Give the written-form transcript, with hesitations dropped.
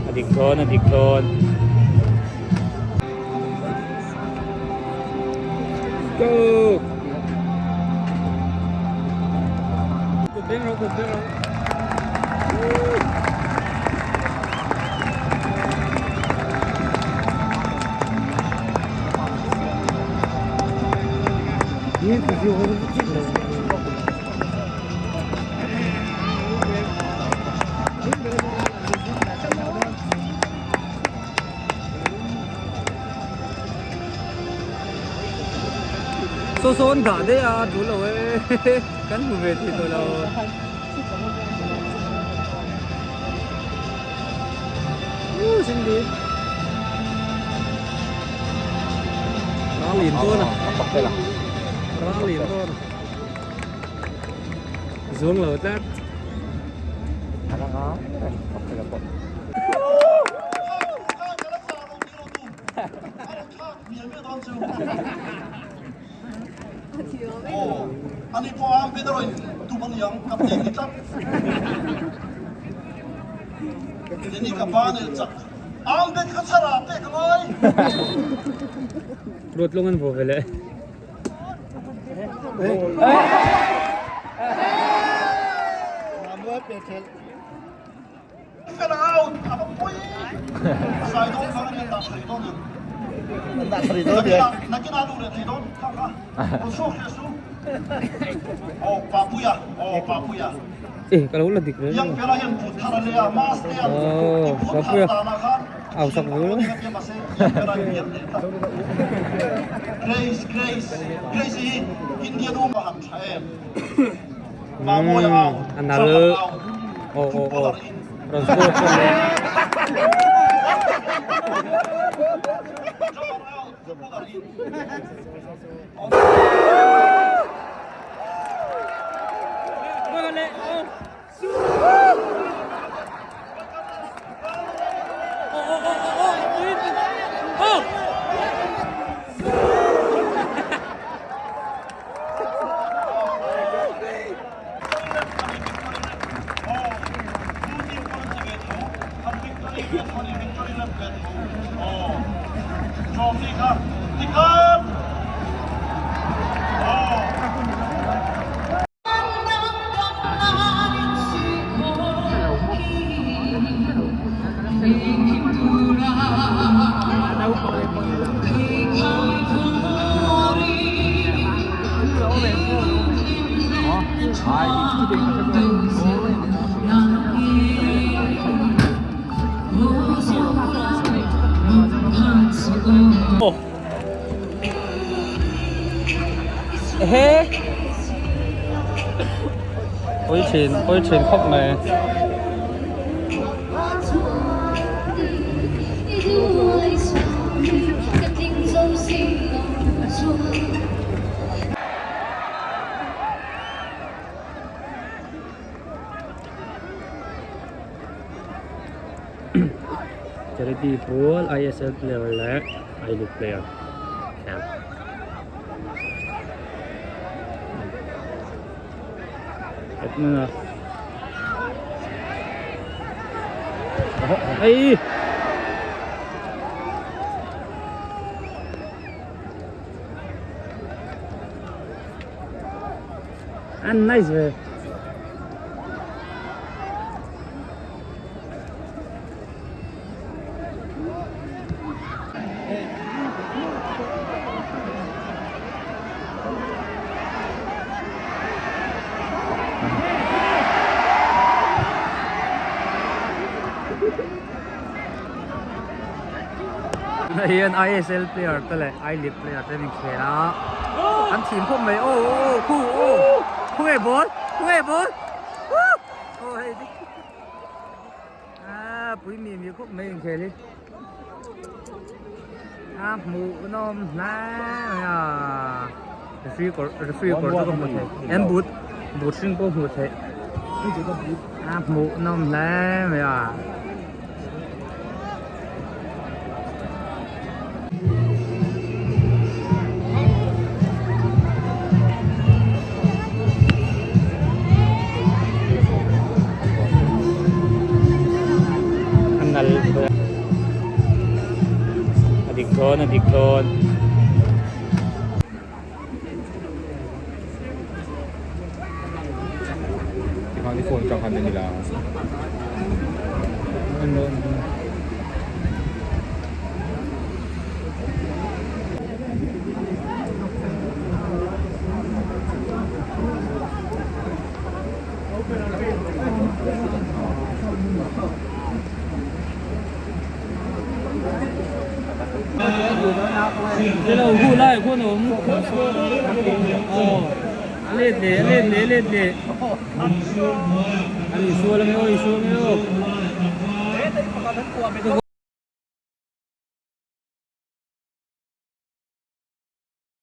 A dik dawn a dik dawn. Go! Kut beng rawh kut beng rawh. Saw saw an dah daih a tul lo e kan hmu ve thei tawh lo. Cindy Ralin dawn a Ralin dawn a Zuang lo tlat Ruatlung an vaw ve leh. Eh ka lo la dik reng oh Papuia au sak ve lo a nal aw aw aw rawn score pawh leh Ehe Pui thin pui thin khawp mai. Charity pawl ISL player leh I league player khel. Edmund a Ei! An nice ve. Tunah hian ISL player te leh I League player te an inkhel a an thim khawp mai aw aw khu aw khawnge ball khawnge ball aw hei a pui mi mi khawp mai inkhel hi a hmuh nawm hle mai a referee kawr referee kawr chu ka hmu thei en but but hring pawh hmuh theih a hmuh nawm hle mai a. dawn a dik dawn. Tikhan i phone atang khan en ila.